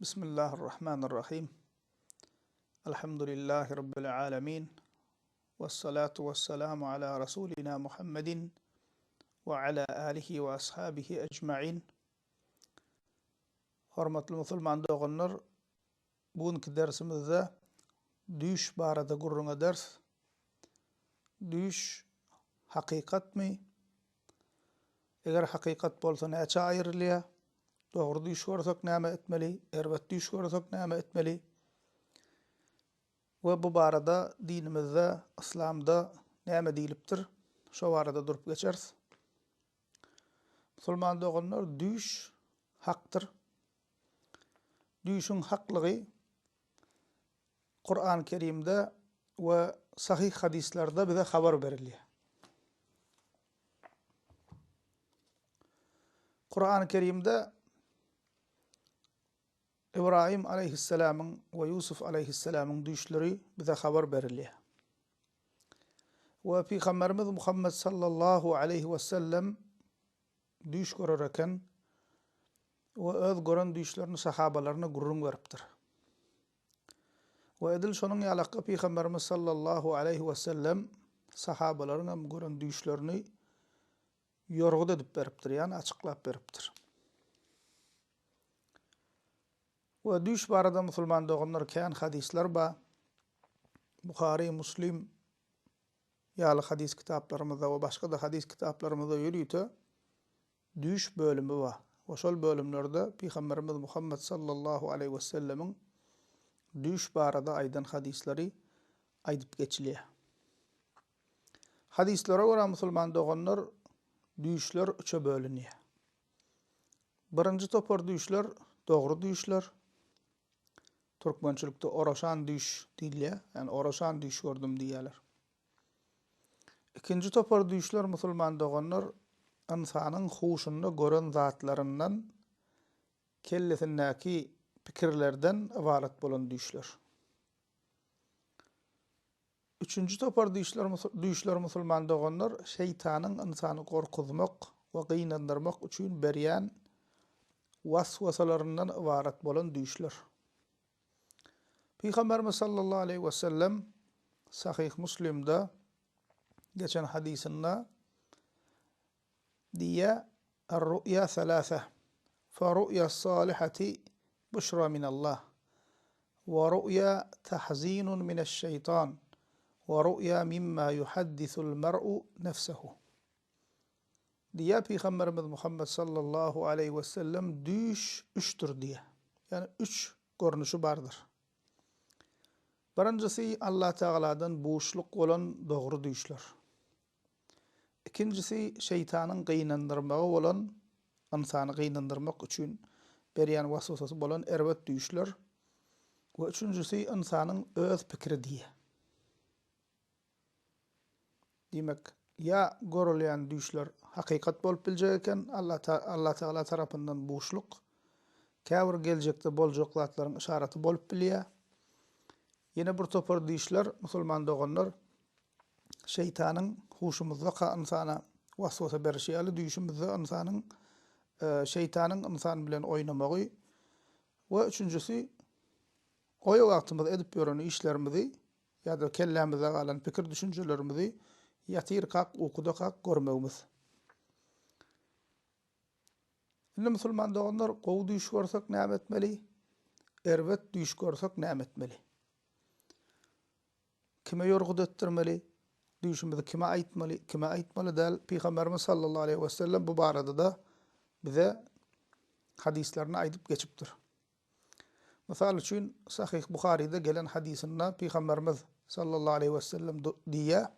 Bismillahirrahmanirrahim. Elhamdülillahi Rabbil alemin. Vessalatu vesselamu ala Rasulina Muhammedin we ala alihi we ashabihi ecmain. Hormatly musulman doganlar, bu günki dersimizde düýş barada gürrüň ederis. Düýş hakykatmy? Eger hakykat bolsa näçä aýrylýar? Dogry düýş görsek näme etmeli? Erbet düýş görsek näme etmeli? We bu barada dinimizde, yslamda näme diýlipdir? Şo barada durup geçeris. Musulman doganlar, düýş hakdyr. Düýşüň haklygy Kur'an-ı Kerimde we sahyh hadyslarda bize habar berilýär. Kur'an-ı Kerimde Ibrahim aleýhissalamyň we Ýusuf aleýhissalamyň düýşleri bize habar berilýär. We Pygamberimiz Muhammed sallallahu aleýhi we sellem düýş görer eken we öz gören düýşlerini sahabalaryna gürrüň beripdir. We edil şonuň ýalakga Pygamberimiz sallallahu aleýhi we sellem sahabalaryň hem gören düýşlerini ýorgut edip beripdir, ýagny açyklap beripdir. We düýş barada musulman doganlar kän hadyslar bar. Buhary, Muslim ýaly hadys kitaplarymyzda we başga-da hadys kitaplarymyzda ýörite düýş bölümi bar. We şol bölümlerde Pygamberimiz Muhammet sallallahu aleýhi wesellemiň düýş barada aýdan hadyslary aýdyp geçilýär. Hadyslara görä musulman doganlar düýşler üçe bölünýär. Birinji topar düýşler dogry düýşler. Türkmençilikde oraşan düýş diýilýär. Ýagny oraşan düýş gördüm diýýärler. Ikinji topar düýşler musulman doganlar ynsanyň huşunda gören zatlaryndan kellesindäki pikirlerden ybarat bolan düýşler. Üçünji topar düýşler düýşler musulman doganlar şeýtanyň ynsany gorkuzmak we gynandyrmak üçin berýän waswasalaryndan ybarat bolan düýşler. Pygamberimiz sallallahu aleýhi wesellem Sahyh Muslimde geçen hadysynda Diýýär, Er-ru'ýa selâse, fe-ru'ýas-sâlihati buşra minallah, we ru'ýa tahzînun mineş-şeýtan, we ru'ýa mimmâ yuhaddisul mer'u nefsehu. Diýýär Pygamberimiz Muhammet sallallahu aleýhi we sellem düýş üçdür diýýär. Ýagny üç görnüşi bardyr. Birinjisi Allatagaladan buşluk bolan dogry düýşler. Ikinjisi şeýtanyň gynandyrmagy bolan, ynsany gynandyrmak üçin berýän waswasasy bolan erbet düýşler we üçünjisi ynsanyň öz pikiri diýýär. Diýmek, ýa görülýän düýşler hakykat bolup biljek eken, Allatagala tarapyndan buşluk, käbir geljekde boljak zatlaryň yşaraty bolup bilýär. Ýene bir topar düýşler, musulman doganlar, Şeýtanyň huşumyzdaka ynsana waswasa berişi ýaly düýşümizde ynsanyň şeýtanyň ynsan bilen oýnamagy we üçünjisi oýa wagtymyz edip ýören işlerimizi ýa-da kellämizde galan pikir düşünjelerimizi ýatyrkak ukudakak görmegimiz. Indi musulman doganlar gowy düýş görsek näme etmeli? Erbet düýş görsek näme etmeli? Kime ýorgut etdirmeli? Düýşümizi kime aýtmaly, kime aýtmaly däl? Pygamberimiz sallallahu aleýhi wesellem bu barada-da bize hadyslarynda aýdyp geçipdir. Mysal üçin, Sahyh Buharyda gelen hadysynda Pygamberimiz sallallahu aleýhi wesellem diýýär,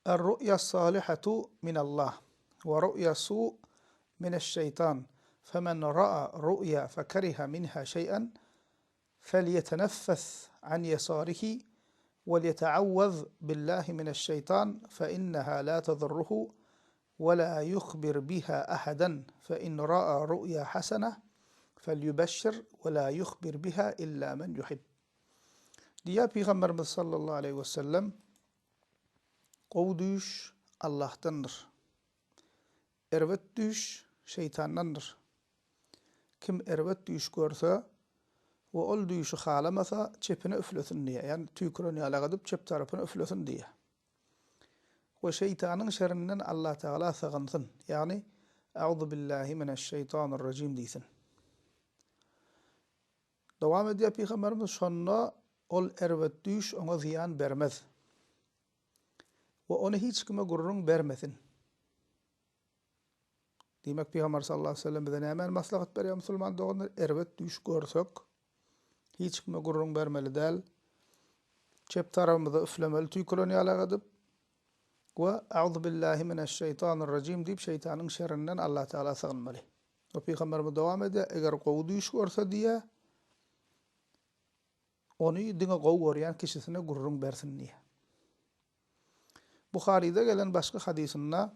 Er-ru'ýas-salihatu minallah we ru'ýas-su mineş-şeýtan, femen ra'a ru'ýa fekeriha minha şeý'en Felýeteneffes an ýesarihi welýeteawwaz billahi mineş-şeýtan feinneha la tadurruhu we la ýuhbir biha ahadan fein ra'a ru'ýa hasene felýubeşşir we la ýuhbir biha illa men ýuhib. Diýýär Pygamberimiz sallallahu aleýhi wesellem, Gowy düýş Allahdandyr. Erbet düýş şeýtandandyr. Kim erbet düýş görse, We ol düýşi halamasa, çepine üflesin diýýär. Ýagny tüýküren ýalak edip, çep tarapyna üflesin diýýär. We şeýtanyň şerinden Allatagala sygynsyn. Ýagny, Auzubillahi mineşşeýtanirrajim diýsin. Dowam edýär Pygamberimiz, Şonda ol erbet düýş oňa zyýan bermez. We ony hiç kime gürrüň bermesin. Diýmek, Pygamber sallallahu aleýhi we sellem bize nämäni maslahat berýär musulman doganlar? Erbet düýş görsek, hiç kime gürrüň bermeli däl. Çep tarabymyza üflemeli tüýküren ýalak edip we Auzubillahi mineşşeýtanirrajim diýip şeýtanyň şerinden Allah Tagala sygynmaly. We Pygamberimiz dowam edýär, eger gowy düýş görse diýýär, ony diňe gowy görýän kişisine gürrüň bersin diýýär. Buharyda gelen başga hadysynda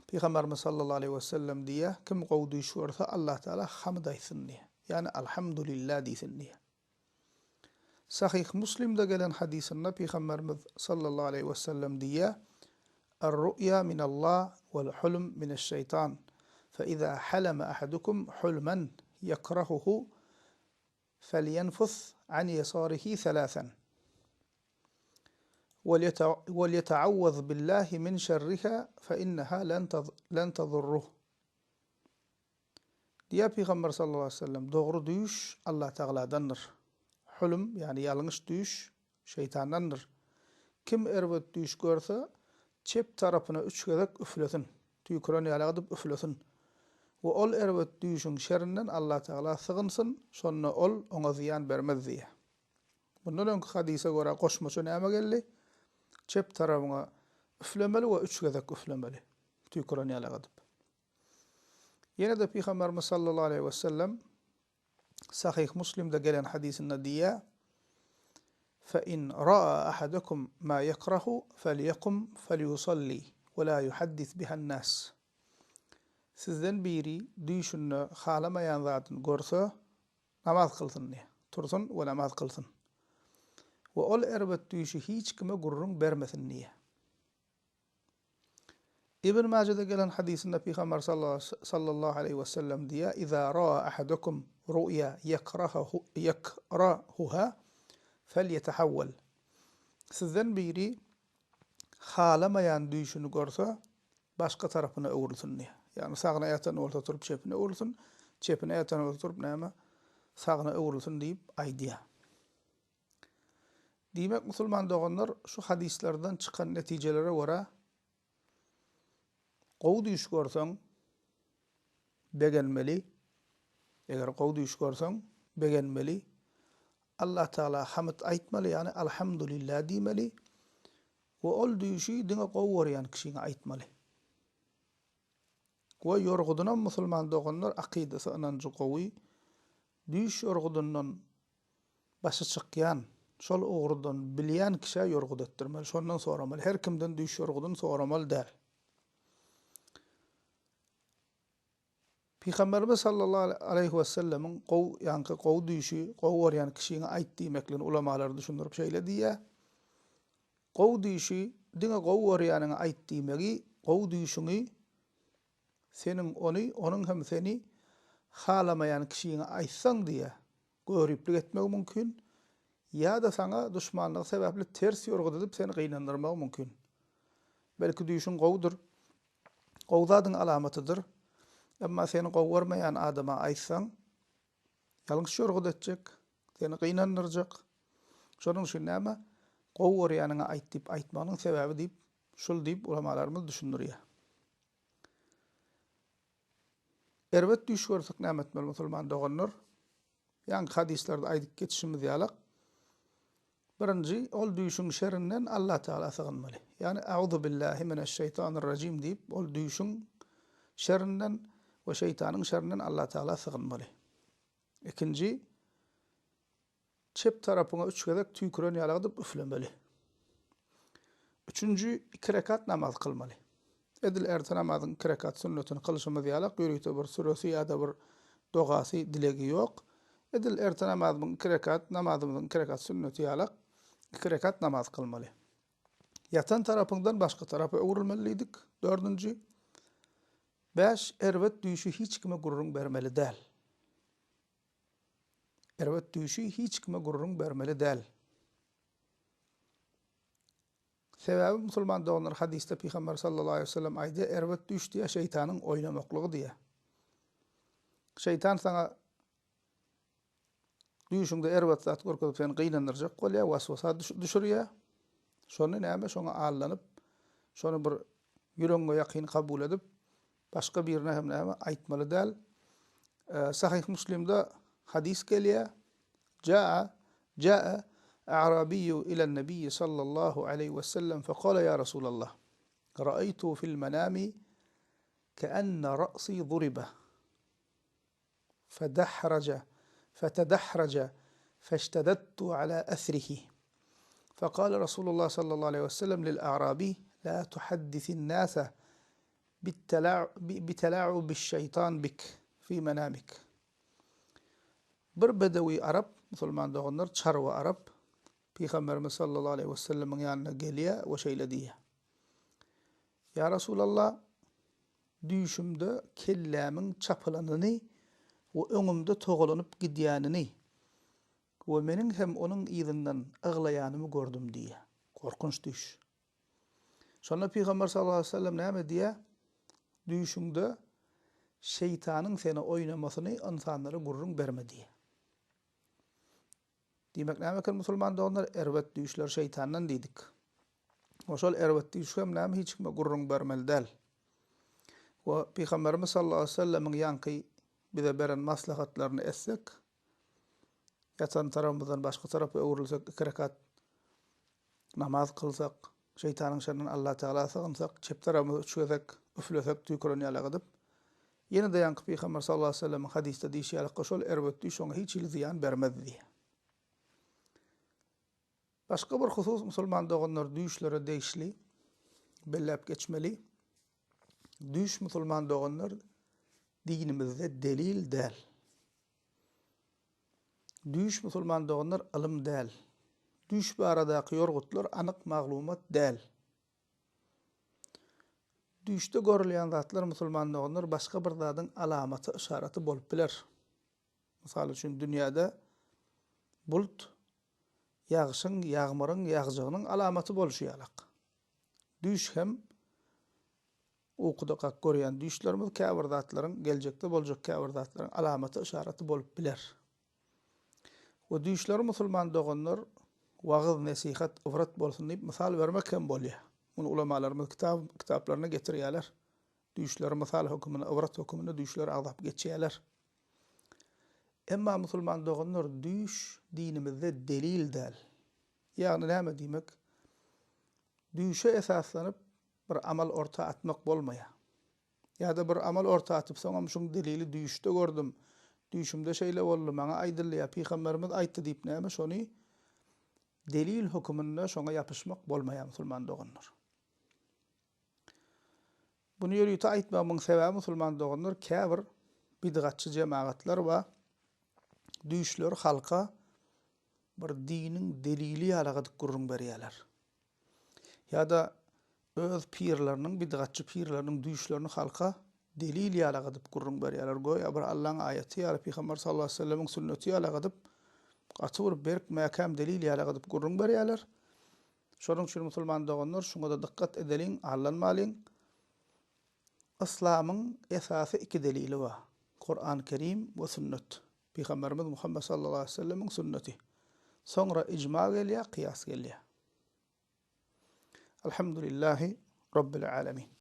Pygamberimiz sallallahu aleýhi wesellem diýýär, Kim gowy düýş görse, Allah Tagala hamd aýtsyn diýýär. Ýagny Alhamdulillah diýsin diýýär. Sahyh Muslimde gelen hadysynda Pygamberimiz sallallahu aleýhi wesellem diýýär, Er-ru'ýa minallah wal-hulm mineş-şeýtan. Fe-iza halama ahadukum hulman ýekrahuhu Felyenfus an ýesarihi selasen. Welýeteawwaz billahi min şerriha fe inneha len tadurruh. Diýýär Pygamber sallallahu aleýhi we sellem, Dogry düýş Allatagaladandyr. Hulm, ýagny ýalňyş düýş Şeýtandandyr. Kim erbet düýş görse, çep tarapyna üç gezek üflesin, tüýküren ýaly edip üflesin. We ol erbet düýşüň şerinden Allatagala sygynsyn, şonda ol oňa zyýan bermez diýýär. Mundan öňki hadysa görä goşmaça näme geldi? Çep tarabyňa üflemeli we üç gezek üflemeli, tüýküren ýaly edip. Ýene-de Pygamberimiz sallallahu aleýhi wesellem Sahyh Muslimde gelen hadysynda diýýär, Fe in ra'a ahadukum ma yekrahu felyekum felyusalli we la yuhaddis bihan nas. Sizden biri düýşünde halamaýan zadyny görse, namaz kylsyn diýýär. Tursun we namaz kylsyn. We ol erbet düýşi hiç kime gürrüň bermesin diýýär. Ibn Majede gelen hadysynda Pygamber sallallahu aleýhi we sellem diýýär, Iza raa ahadukum ru'ya yekrahuha felyetahawwal. Sizden biri halamaýan düýşüni görse, başga tarapyna öwrülsin diýýär. Ýagny sagyna ýatan bolsa turup çepine öwrülsin, çepine ýatan bolsa turup näme sagyna öwrülsin diýip aýdýar. Diýmek, musulman doganlar, şu hadyslardan çykan netijelere görä, gowy düýş görseň, begenmeli, eger gowy düýş görseň, begenmeli, Allah Tagala hamd aýtmaly, ýagny Alhamdulillah diýmeli we ol düýşi diňe gowy görýän kişiňe aýtmaly. We ýorgudynam musulman doganlar akydasy, ynanjy gowy, düýş ýorgudyndan başy çykýan, şol ugurdan bilýän kişä ýorgut etdirmeli, şondan soramaly. Her kimden düýş ýorgudyny soramaly däl. Pygamberimiz sallallahu aleýhi wesellemiň gowy, ýaňky gowy düýşi gowy görýän kişiňe aýt diýmekligini ulamalar düşündirip şeýle diýýär, Gowy düýşi diňe gowy görýäniňe aýt diýmegi, gowy düýşüňi Seniň ony, onuň hem seni halamaýan kişiňe aýtsaň diýýär, göriplik etmegi mümkin, ýa-da saňa duşmanlygy sebäpli ters ýorgut edip seni gynandyrmagy mümkin. Belki düýşüň gowudyr, gowy zadyň alamatydyr, emma seni gowy görmeýän adama aýtsaň, ýalňyş ýorgut etjek, seni gynandyrjak. Şonuň üçin näme, gowy görýäniňe aýt diýip aýtmagynyň sebäbi diýip, şul diýip ulamalarymyz düşündirýär. Erbet düýş görsek näme etmeli musulman doganlar? Ýaňky hadyslarda aýdyp geçişimiz ýalak, birinji ol düýşüň şerinden Allah Tagala sygynmaly. Ýagny Auzu billahi mineşşeýtanirrajim diýip ol düýşüň şerinden we şeýtanyň şerinden Allah Tagala sygynmaly. Ikinji Çep tarapyňa üç gezek tüýküren ýaly edip üflemeli. Üçünji, iki rekat namaz kylmaly. Edil erte namazyň iki rekat sünnetini kylyşymyz ýalak, ýörite bir süresi ýa-da bir dogasy, dilegi ýok. Edil erte namazymyň iki rekat, namazymyzyň iki rekat sünneti ýalak, iki rekat namaz kylmaly. Ýatan tarapyňdan başga tarapa öwrülmeli diýdik. Dördünji, bäş, erbet düýşi hiç kime gürrüň bermeli däl. Erbet düýşi hiç kime gürrüň bermeli däl. Sebäbi musulman doganlar hadysda Pygamber sallallahu aleýhi we sellem aýdýar, erbet düýş diýýär şeýtanyň oýnamaklygy diýýär. Şeýtan saňa düýşüňde erbet zat görkezip seni gynandyrjak bolýar, waswasa düşürýär. Şony näme şoňa allanyp, şony bir ýüregiňe ýakyn kabul edip, başga birine hem näme aýtmaly däl. Sahyh Muslimde hadys gelýär. Jaa jaa a'rabiyyu ilen nebiyyi sallallahu aleýhi we sellem fekale ýa Resulallah, ra'aýtu fil menami keenne ra'si duribe. Fedahraja fetedahraja feştedettu ala esrihi. Fekale Resulullah sallallahu aleýhi we sellem lil a'rabi la tuhaddisin nase bitela'ubiş-şeýtan bik fi menamik. Bir bedewi arap, musulman doganlar, çarwa arap, Pygamberimiz sallallahu aleýhi we sellemiň ýanyna gelýär we şeýle diýýär. Ýa Resulallah, düýşümde kellämiň çapylanyny we öňümde togalanyp gidýänini we meniň hem onuň yzyndan yglaýanymy gördüm diýýär. Gorkunç düýş. Şonda Pygamber sallallahu aleýhi we sellem näme diýýär? Düýşüňde şeýtanyň seni oýnamasyny ynsanlara gürrüň berme diýýär. Diýmek näme eken musulman doganlar? Erbet düýşler şeýtandan diýdik. We şol erbet düýşi hem näme hiç kime gürrüň bermeli däl. We Pygamberimiz sallallahu aleýhi we sellemiň ýaňky bize beren maslahatlaryny etsek, ýatan tarabymyzdan başga tarapa öwrülsek, iki rekat namaz kylsak, şeýtanyň şerinden Allatagala sygynsak, çep tarabymyza üç gezek üflesek, tüýküren ýalak edip, ýene-de ýaňky Pygamber sallallahu aleýhi we sellemiň hadysda diýşi ýalakka şol erbet düýş oňa hiç hili zyýan bermez diýýär. Başga bir husus musulman doganlar düýşlere degişli belläp geçmeli. Düýş musulman doganlar dinimizde delil däl. Düýş musulman doganlar ylym däl. Düýş baradaky ýorgutlar anyk maglumat däl. Düýşde görülýän zatlar musulman doganlar başga bir zadyň alamaty, yşaraty bolup biler. Mysal üçin dünýäde bulut ýagşyň, ýagmyryň ýagjagynyň alamaty bolşy ýalak. Düýş hem Ukudakak görýän düýşlerimiz käbir zatlaryň, geljekde boljak käbir zatlaryň alamaty, yşaraty bolup biler. We düýşleri musulman doganlar wagyz-nesihat, ybrat bolsun diýip mysal bermek hem bolýar. Muny ulamalarymyz kitap, kitaplarynda getirýärler. Düýşleri mysal höküminde, ybrat höküminde düýşleri agzap geçýärler. Emma musulman doganlar düýş dinimizde delil däl. Ýagny näme diýmek? Düýşe esaslanyp bir amal orta atmak bolmaýar. Ýa-da bir amal orta atyp soňam şuň delili düýşde gördüm, düýşümde şeýle boldy, maňa aýdyldy ýa pygamberimiz aýtdy diýip näme şony delil höküminde şoňa ýapyşmak bolmaýar musulman doganlar. Buny ýörite aýtmagymyň sebäbi musulman doganlar käbir bidgatçy jemagatlar bar düýşleri halka bir diniň delili ýaly edip gürrüň berýärler. Ýa-da öz pirleriniň, bidgatçy pirleriniň düýşlerini halka delil ýalak edip gürrüň berýärler. Göýä bir Allaň aýaty ýaly, Pygamber sallallahu aleýhi we sellemiň sünneti ýalak edip, gaty bir berk, mäkäm delil ýalak edip gürrüň berýärler. Şonuň üçin musulman doganlar şuňa-da dykgat edeliň, aldanmalyň. Yslamyň esasy iki delili bar. Kuran Kerim we sünnet. Pygamberimiz Muhammet sallallahu aleýhi we sellemiň sünneti. Soňra ijma gelýär, kyýas gelýär. Alhamdulillahi Rabbil alemin.